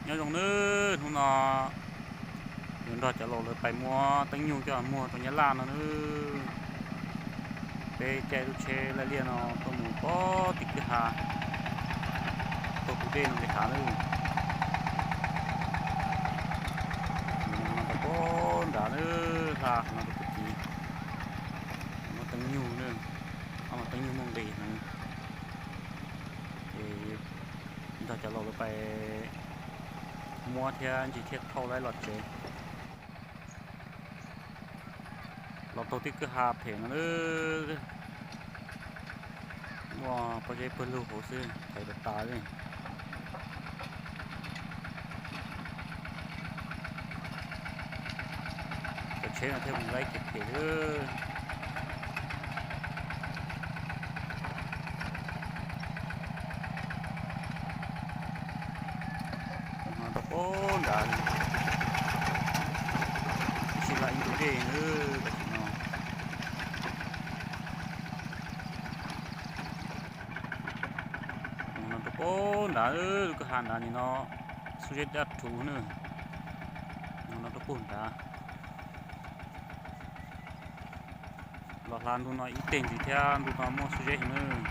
Nyob zoo nawb, hnub no yuav nrog cov laus lawv pais muab teeb nyug coj muag rau Nyab Laj no nawb. Peb caij lub tsheb laij liaj no tuaj mus pem tim kwj ha, taug tus dej no nqis hav nawb. Mus no rau pem nrad nawb, hla qhov no rau pem tid. Muab teeb nyug nawb, ob no teeb nyug muaj nqis heev. Ces nrog cov laus lawv pais muab thiab ntsig thiaj thauj laib los tsev. Los taug tej kwj ha phem no nawb, muaj pob zeb pawg lug hauv xwb, thaiv tas tas li. Cov tsheb no thiaj mus laib kev phem xwb. Rau pem nrad, ib sij hla ib ntu dej nawb tam sim no. No rau pem nrad, lub kwj ha nrad nim no xub zeb daj rhuv nawb. No rau pem nrad. Los hla ntu no ib teg ntxiv thiab, ntu no muaj xub zeb heev nawb.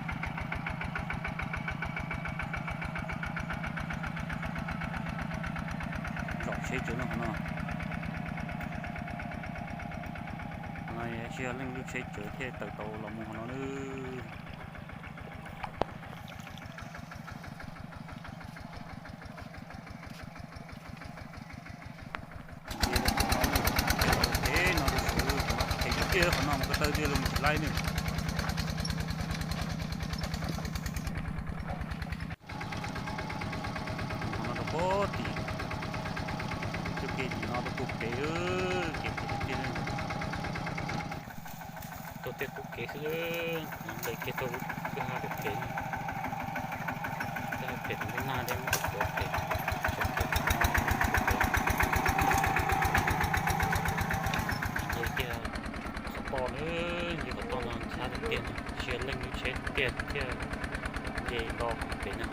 Zom tsheb tsawv no qhov no. Qhov no yog sij hawm leej lub tsheb tsawv thiaj tawm tau los mus qhov no nawb. Ces no, ces no, ces tiag tiag qhov no mas ko taw tiag los mus tsis laib nawb. Qhov no rau pem tim, txoj kev tim no rau pem kev, kev phem tiag tiag. Taug tej qub kev xwb, nqes kiag taug kwj ha phem phem, kwj ha phem rau ntuj nag thiab, muab tus tuav phem, tseem phem, nce kiag qhov toj nawb, nce qhov toj no ntxhab tiag tiag no, sij hawm leej lub tsheb tiag thiaj nce nto qhov pem no.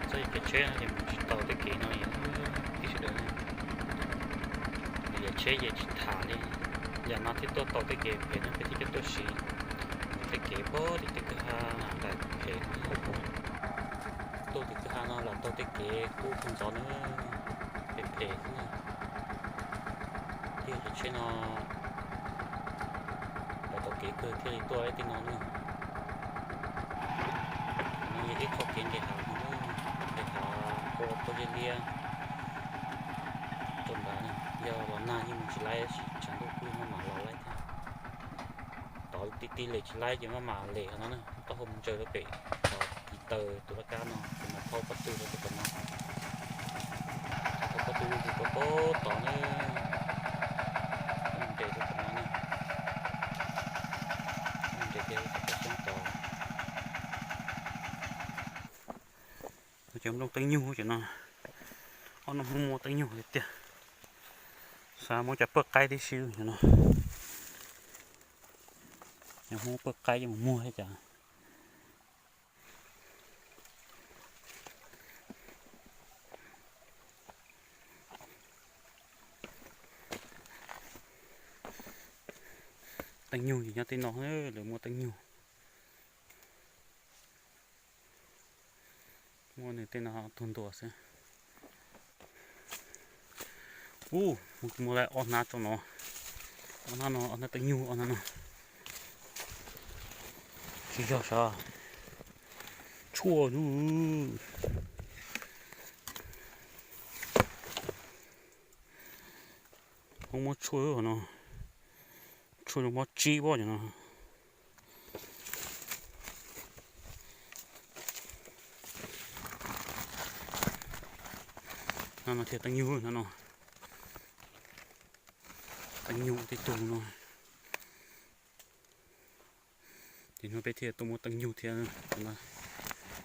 Txoj kev tsheb no ces mus tsis taus tej kev no li, ib sawv daws, yam tsheb ces tsis tham li. Yam no thiaj tuaj tau tej kev phem no, peb thiaj coj tuaj siv. Mus tej kev pem tim tej kwj ha nram phem, tuaj tim kwj ha no lam taug tej kev kub kawg ntxov nawb, phem phem xwb na. Thiaj cov tsheb no pom tau kev kawg thiaj li tuaj tej no nawb. No yog ib qho kev nqes hav no, nqes hav ua pob zeb liab rau nrad na. Yog los nag yeej mus tsis laib, tshav ntuj kuj maj mam los laib thiab. Tod ti ti lem tsis laib ces maj mam lem qhov no na, taub hau mus ntsaws rau pem, tod tiv taws tus laj kab no, tus no thauj pob tw rau tom no, thauj pob tw rau tom tod na, nres rau tom no na, nres kiag rau tom qab xyoob tod. Cov nplooj teeb nyug cov no, ob no Hmoob muaj teeb nyug tiag tiag. Xav muab cov pawj qaib tib si no, cov Hmoob pawj qaib coj mus muag thiab cas. Teeb nyug ces nyob tej no, lawv muaj teeb nyug. Muaj nws tej no tug ntuas xwb. Ub, muaj lawm ob hnab tso no. Ob hnab no, ob hnab teeb nyug, ob hnab no. Tsis yog sav, tshuaj nub. Hmoob muab tshuaj no, tshuaj zoo mob tsib pob no. No no thiaj teeb nyug no no. Teeb nyug tej tug no. Ces hnub peb thiaj tuaj muab teeb nyug thiab,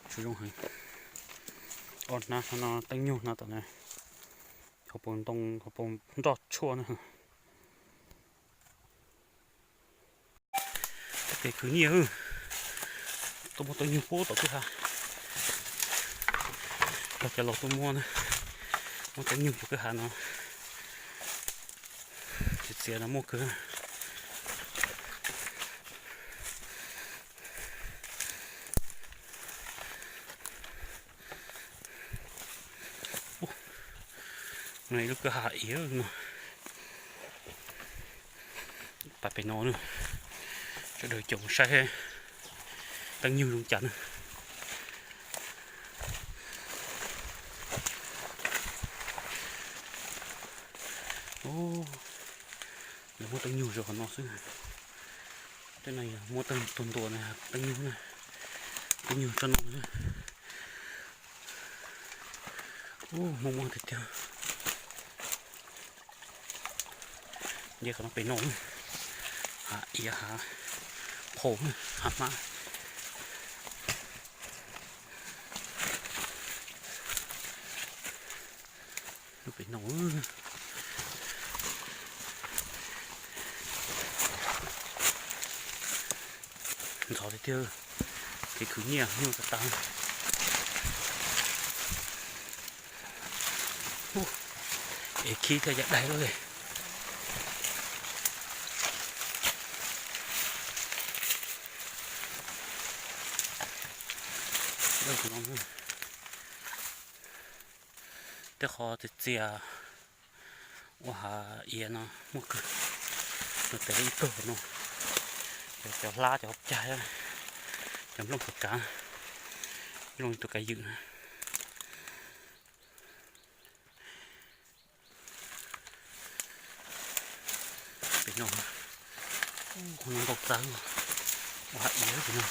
tshuaj zoo heev. Ob hnab no teeb nyug no tom na, hauv paus ntoo hauv paus nroj tshuaj na. Kev khwv nyiaj, tuaj muab teeb nyug pub tom kwj ha. Cov laus tuaj muab na. Muaj teeb nyug cov kwj ha no, txiv txiav no muaj kawg. No ib lub kwj ha iav no, pas pem no na, sawv daws caum saib teeb nyug zoo cas na. Lawv muab teeb nyug zov qhov no xwb. Tej no yog muab teeb nyug tuag ntua na, teeb nyug na, teeb nyug tsob no. Ub, muaj muaj tiag tiag. Nce qhov no pem no, hav iav hav qhaus hav hmab. Lub pem no ntxhov tiag tiag, kev khwv nyiaj nyuaj tas tas. Es khib thiaj cov daig lawm. Tej qhov txias txias ua hav iav no muaj kawg. Nws tes ib tug no, cov hlab cov cag, cov nplooj khav kav, zoo li tus kav ywm na. Pem no, ub, no ntau txawv, ua hav iav pem no.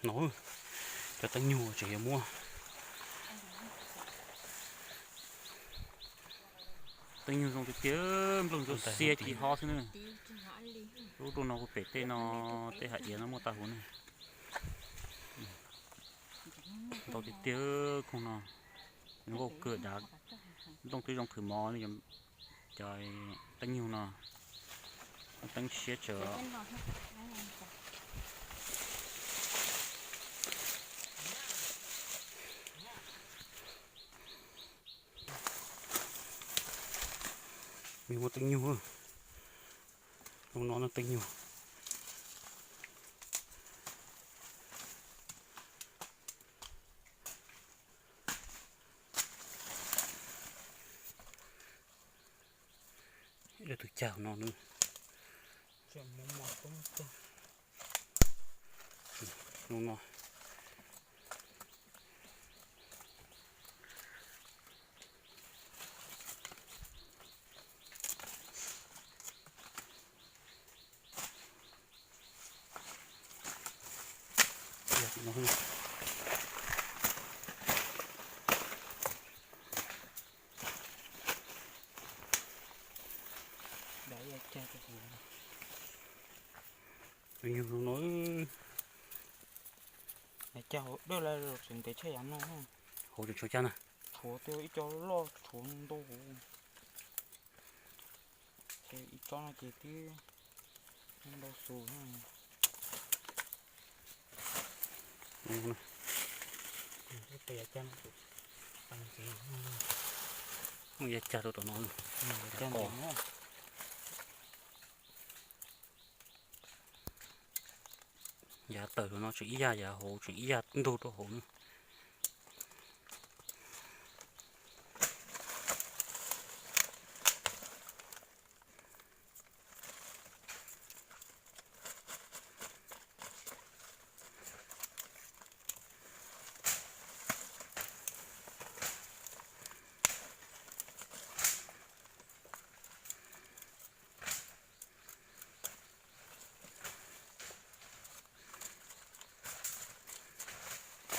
No, cov teeb nyug tseem yuav muaj. Teeb nyug zoo tiag tiag, nplooj ntsuab xiab ci hob xwb na. Lub rooj no kuv pem tej no, tej hav iav no muaj tag huv na. Ntau tiag tiag khoom no, zoo nkauj kawg dav, nplooj twb zoo khwv mov li. Cov teeb nyug no, teeb siab tsawv. Muaj teeb nyug, no no teeb nyug. Tus cag no, no no. Nyug no, cag hauv dawj lawm tseem ntev tshaj yav no. Hauv tseem tshuav cag na. Tshuav tias ib co loj tshuav ntau, ces ib tsob no ces twb ntau xus. Muaj yav cag rau tom no. Yav tawm no tseem ib yam, yav hauv tseem ib yam ntug rau hauv na.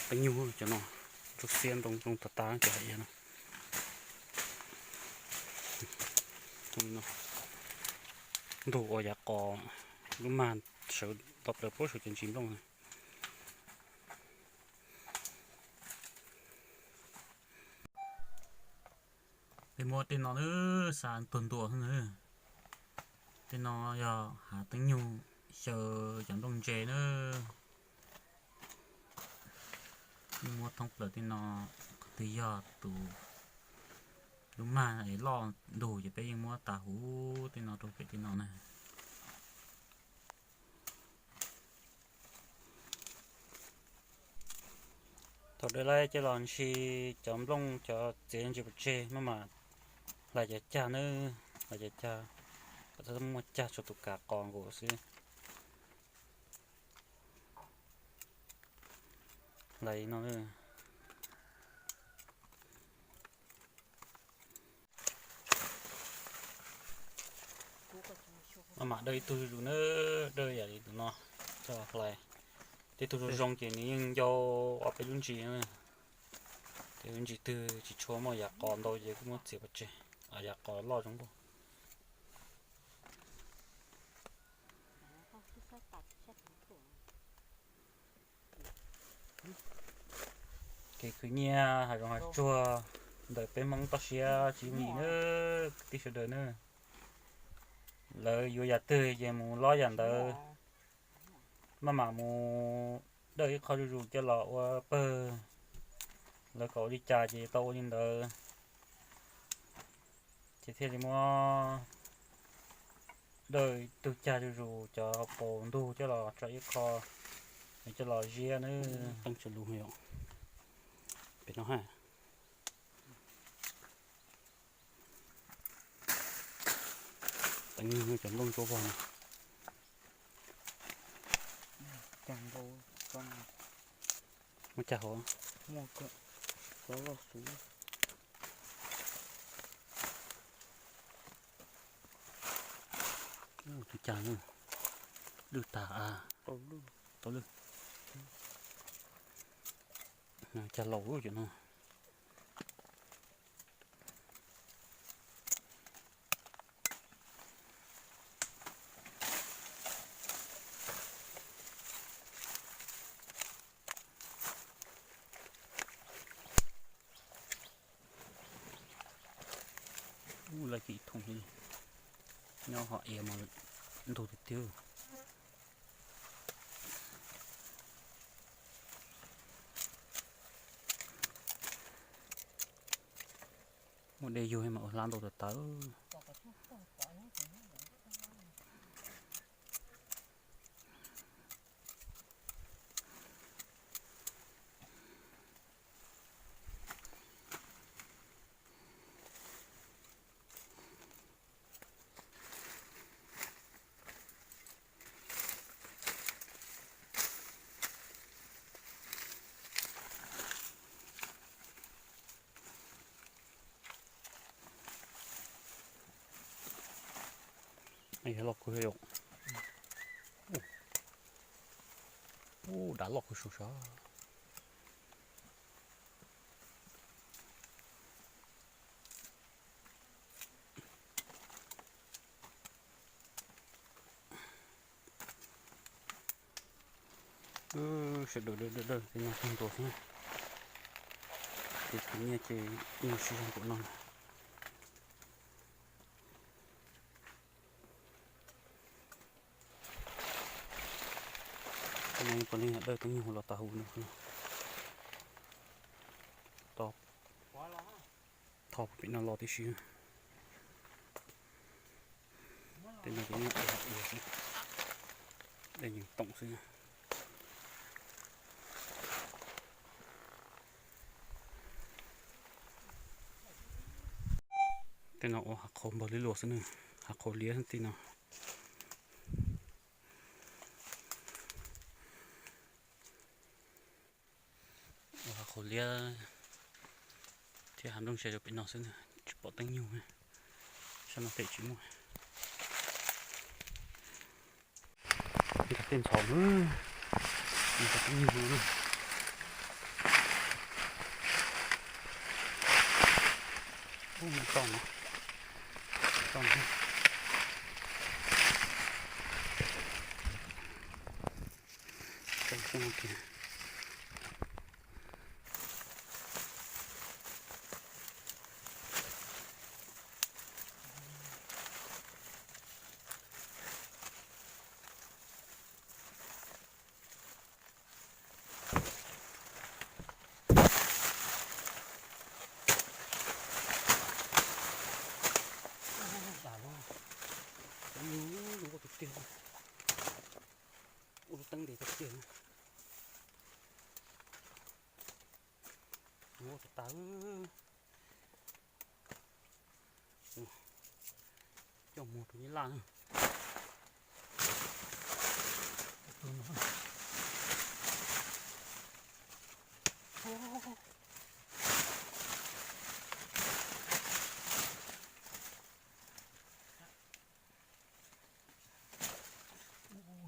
Teeb nyug cov no, ntsuab xiab ntoo zoo tas tas cov hav iav no. Ntug ua yav qos, lub mag sawv tau plaws puag saum cov ntsis nplooj na. Peb muab tej no na, xa tuag ntua na. Tej no yog hav teeb nyug xyaw cov nplooj ntse na. Yeej muab thoob plaws tej no, qhov twg yog tus lub mag es loj ntug ces peb yeej muab tas huv tej no rau pem tej no na. Thaum dawb laib coj los ntsis cov nplooj cov txiav ntsis pov tseg maj mam hlais cov cag nawb, hlais cov cag kom txhob muaj cag tshuav tus kav qos nkaus xwb. Hlais no. Maj mam dawj ib tug zuj zus na, dawj yam li tus no, coj hlais. Tej tug zoo zoo ces nws yeej ncau ob peb lub ntsis na. Tej lub ntsis twg tsis tshua muaj yav qos ntau ces kuj muab txiav pov tseg, yav qos loj zoo nkauj. Kev khwv nyiaj hav zoov hav tsuag ntawm peb Hmoob toj siab tsis yooj yim na, kwv tij sawv daws na. Lawv yuav yam twg ces mus lob yam ntawd, maj mam mus dawj ib qho zuj zus coj los ua pawg. Lawv kom ua li cas ces tau ua li ntawd. Ces thiaj li muab dawj ib tug cag zuj zus cov paus ntug coj los tso ib qho, coj los ziab nawb. Qeeb tsis lus yom. Pem no ha. Teev cov nplooj ntsuab vog no. Muaj cag hov? Cov loj xwb. Tus cag lwj tag a. Tau lwj. Cag laus lub cov no. Ub, lawv cim thoom li, nyob hom iav mas ntug tiag tiag. Muaj dej yug mas ua hlab ntau tas tas. Loj kawg li. Ub, dav loj kawg sav sav. Sawv daws dawj dawj dawj tej no tag ntua xwb na. Ces khwv nyiaj ces ib nyuag sib zog npaum no na. Tej no puav leej yog dawj teeb nyug los tas huv no. Tho pem no los tib si. Tej no ces ua xwb, dej yeej toom xwb. Tej no ua hav qhaus npawg li luas xwb na, hav qhaus liab tej no. Ua hav qhaus liab thiab hav nplooj sia rau pem no xwb, tsis pom teeb nyug, sab no pem tsis muaj. Nrog tej ntxhov, nrog teeb nyug no. Ub, toj no, toj no. Teeb ntes tag kiag. Muab tas tas. Coj mus rau Nyab Laj na.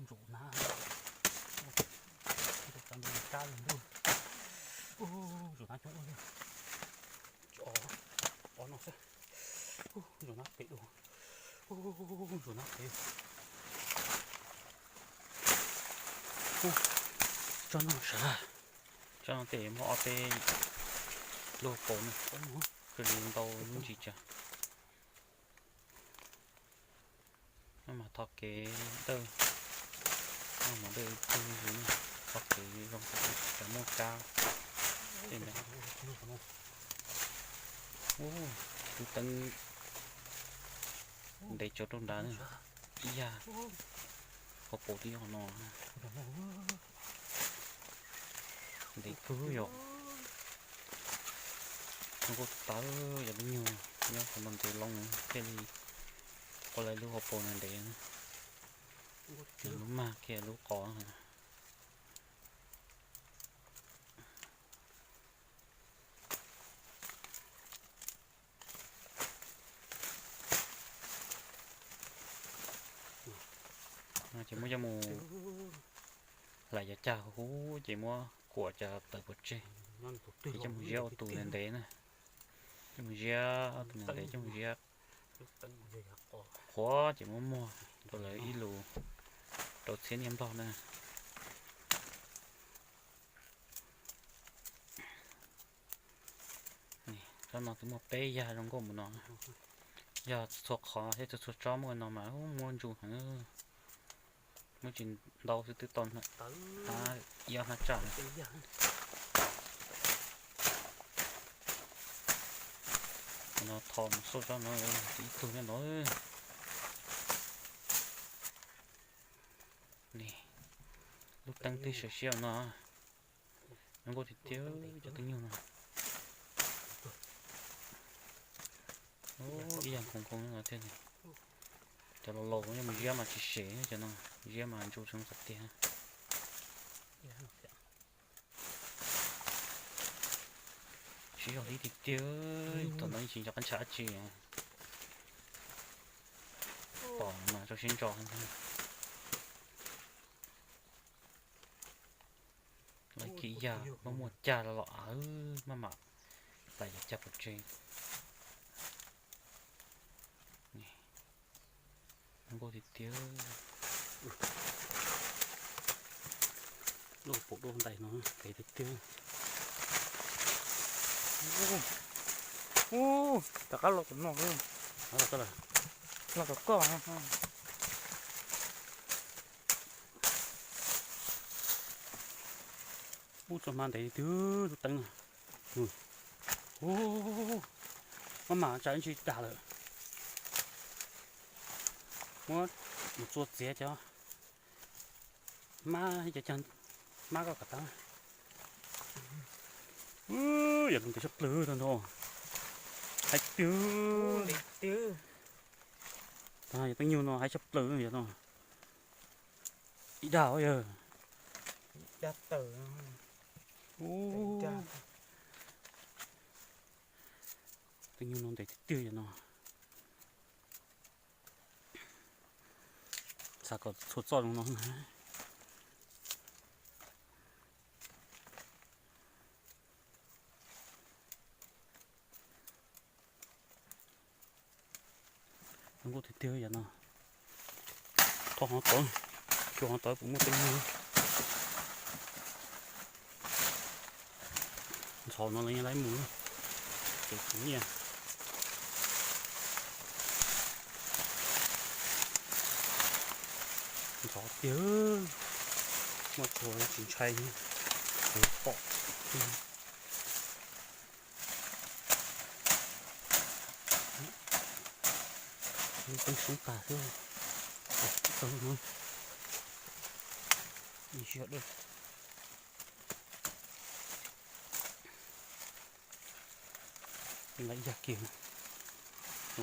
Ntsaum nab, cov ntoo kab li ntuj. Ntsaum nab coob ua li. Ob no xwb. Ntsaum nab pem dua. Ntsaum nab pem. Tsob no sav. Tsob no tej muaj ob peb lub paus na, ntau lub ntsis tsawg. Maj mam thov kev dawj, maj mam dawj ib tug zus na, thov kev zoo rau tsis tau muaj kab. Tej ntawd, ub, tus teeb ntev tsaus rau nrad na, ib yam hauv paus twb yog no. Ntev kawg yom. Zoo nkauj tawv yog lub nyuag nyob qhov no ntev loo thiaj li ua lawv lub hauv paus no ntev. Nws lub mag kiag lub qos. Ces muab coj mus hlais cov cag huv ces muab kuam cov tawv pov tseg, ces coj mus ziab ua tus ntev ntev na. Coj mus ziab ua tus ntev ntev, coj mus ziab qhuav ces muab muag rau lawv ib lus rau txhiab niaj nplog na. Tsob no twb muaj peb yag zoo nkauj mus no, yog txhua qhov thiab txhua tsob muaj no mas muaj ntsus heev. Muaj tsis ntau xwb twb tau hnab ib ob hnab tsam. No tho mus xauj tsob no, ib tug nyob no. Lub teeb twb sawv siab no. Zoo nkauj tiag tiag cov teeb nyuj no. Ib yam nkoos nkoos no thiab. Cov laus laus yog mus ziab mas tsis sem cov no, ziab mas ntsu tshee qhov tiag. Siv zog hlib tiag tiag, thaum no yeej tsis nco qab ntshav dab tsi. Pom mas rau siab ntso. Lawv kev yag muaj muaj cag los los awv maj mam hlais cov cag pov tseg. Zoo nkauj tiag tiag. Lub paus dua ntais no ntev tiag tiag. Ub, rov qab los tom no, los tom koj. Ub, txoj hmab ntev tiag tiag lub teeb no. Ub, maj mam tsa ib ntsis dag lawm. Muab mus txua txiav cov hmab, cov cag hmab koj kom tag. Yog tus ntev tshaj plaws tag nrho. Haib tiag. Yog teeb nyuj no haib tshaj plaws yog no. Ib dag yog. Teeb nyuj no ntev tiag tiag yog no. Xav kom txhua txoj zoo no. Zoo nkauj tiag tiag yam no. Tho hov tod, cuag hov tod puas muaj teeb nyuj. Ntxhov no lawv yeej laib mus, ces kuv nyiaj. Ntxhov tiag, muaj tsuag tsis ntshai, kuv pom. Lub teeb soob tag xwb. Tau lub no. Ib sij hawm dawb. Lawv yag kiag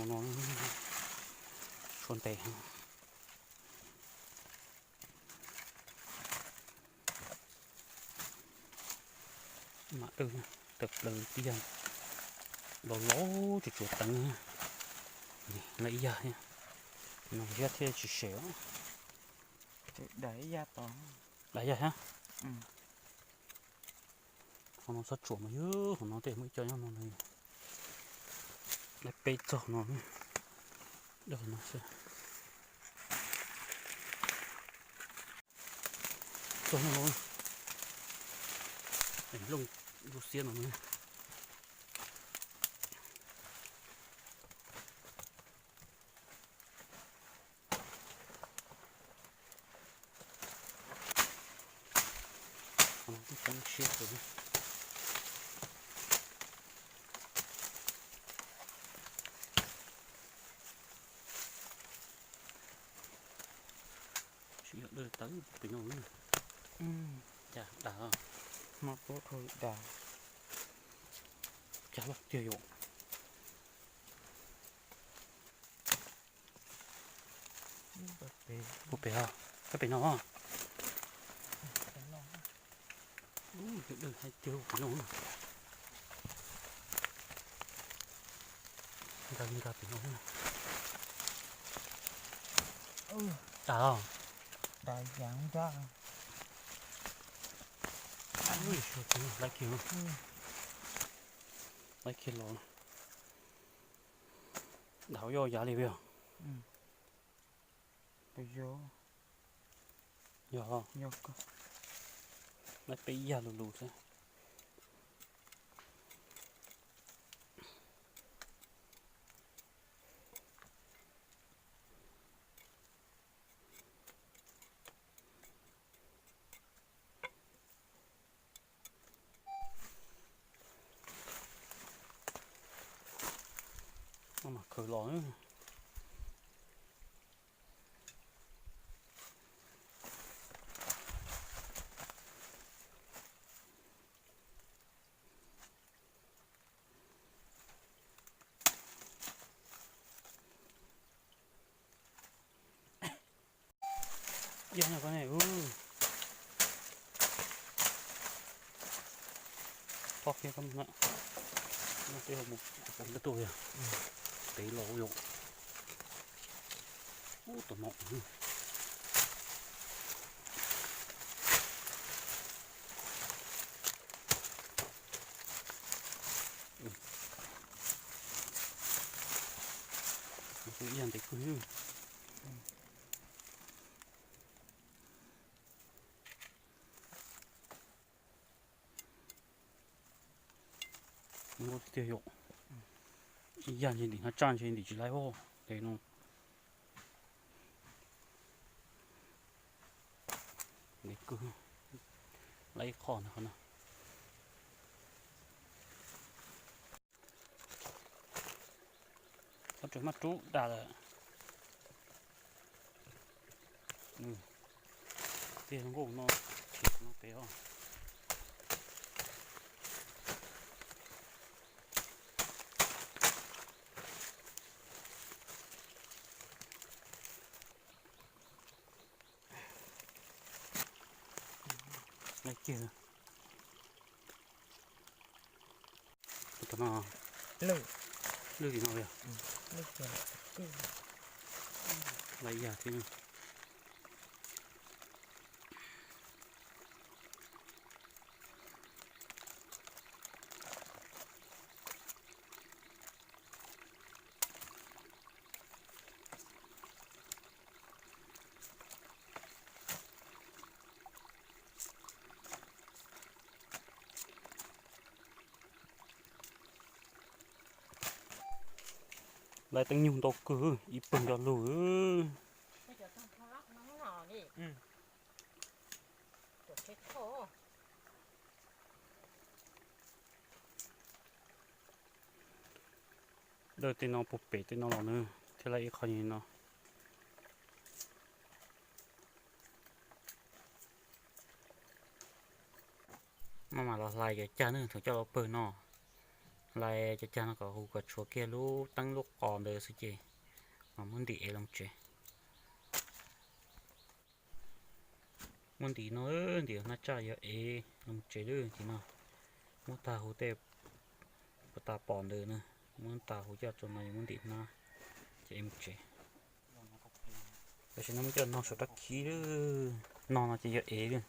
no, tshuav ntev. Mam dawb, tawm plaws tib yag, los los tsuas tsuav teev. Lawv ib yag, no ziab thiaj tsis sev os. Dav yag thiab. Qhov no txhob tsuam mas yog qhov no tej muaj ib co nyob no, lawv peb txog no, qhov no xwb. Txog no, looj lub xiab no. Twb ceeb siab kawg. Tsis yog dawj tawv pem no. Cas dav, hmo tuaj kho dav. Cas loj tiag yom. Puag pem, kab pem no. Dawj hais tiag pem no. Nkag nkag pem no. Dav os. Dav yam nkag. Lawv kiag, lawv kiag los. Dav yoj yav li yog. Yog, lawv peb yag lus lus xwb. Mas khaws los. Yog no koj ne. Poj kiag koj na. Tej hauv mus hauv ntawd tuaj yog. Pem los yom. Ub, tus no. Tus ib yam ntev kawg. Muaj tiag yom. Ib yam ntshe ntim hnav tsaj ntshe ntim tsis laib os, ntev no. Ntev kawg, laib ib qho ntag qhov no. Ob tseem maj rub dag lawm. Tiag zoo nkauj no, khiav no pem os. Lawv kiag. Tus no, lwj li no yog. Lawv yag thiab. Lawv teeb nyug ntau kawg, ib pawg nco lug. Dawj tej no puag pem tej no los nws thiaj li ib qho li no. Maj mam los hlais cov cag ne, thaum coj los pawg no, hlais cov cag no kom hu kom tshuav kiag lub teeb lub qos ntawd xwb ces mam muab ntim ev los tsev. Muab ntim no, ntim hnab tsaj yog ev los tsev lawm. Tim no muab tag hu tej puas tas pom ntawd na, muab tag hu coj tso no, yuav muab ntim hnab ces ev mus tsev. Tam sim no muab coj no saum rab khib lawm, no no ces yog ev lawm.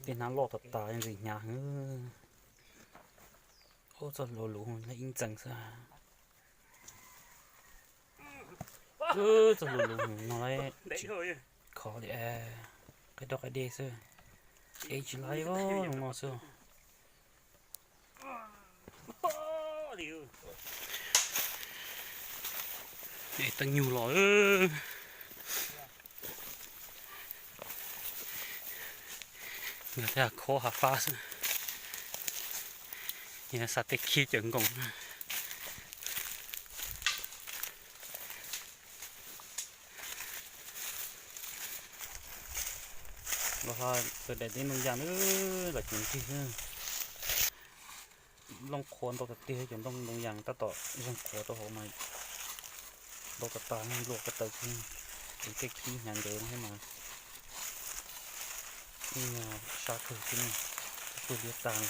Tej hnab loj tas tas ntxim hnyav heev. Ub, txoj luv luv ib ntxees xwb. Txoj luv luv no tsis khov li, qaib doj qaib dej xwb. Ev tsis laib os, zoo no xwb. Ev teeb nyug los, yog tej hav khob hav fab xwb, yog xa tej khib cawm nkoos. Los ho daim teb ntoo yas na, los cuv nrig xwb. Looj qhuav ntau tiag tiag, cov ntoo ntoo yas tab tom zeeg qhuav rau hauv mas ntau tas tas, luaj ko taw xwb. Ces tej khib hnyav ntev no thiab mas ib nyuag sab kawg xwb ne, pw liab tag li.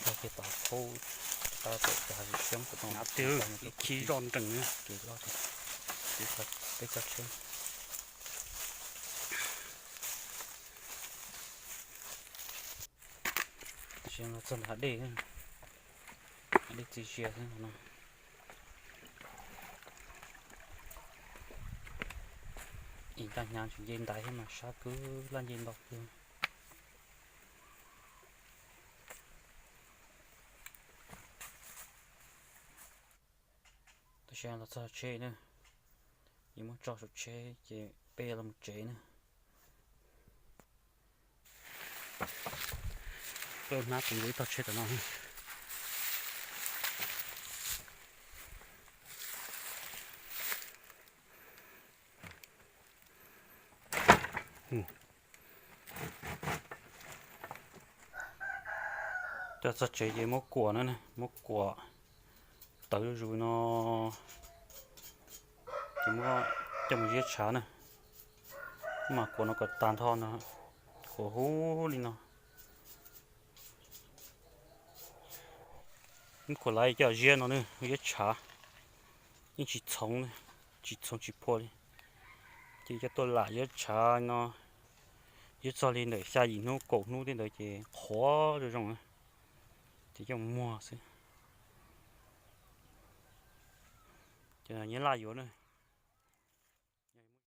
Nrog kiag tom khaub, tab tom cas xyoob kuv tau ib khib zoj nrees ces loj tiag. Peb tsob tsheb. Tam sim no los txog ntawm hav dej, hav dej txias zias xwb no. Ib ncaj hnyav tsis nce ntais thiab mas sab kawg, laj nce nto kawg. Tam sim no los txog tsheb na, yuav muab tso saum tsheb ces peb yuav los mus tsev na. Peb ua hnab kuv ib tog tsheb tom no. Coj txog tsev ces muab kuam na, muab kuam tawv zuj zus no, ces muab coj mus ziab tshav na. Mas kuam no kom tag nrho no, kuam huv li no. Muab kuam laiv coj ziab no na, ziab tshav, yeej tsis txhoov, tsis txhoov tsis phua li. Ces coj tuaj lam ziab tshav no, ziab txog li ntawm xya yim hnub kaum hnub tej ntawd ces qhuav zoo zoo na, ces coj muag xwb. Ces nyiaj laj yuav na,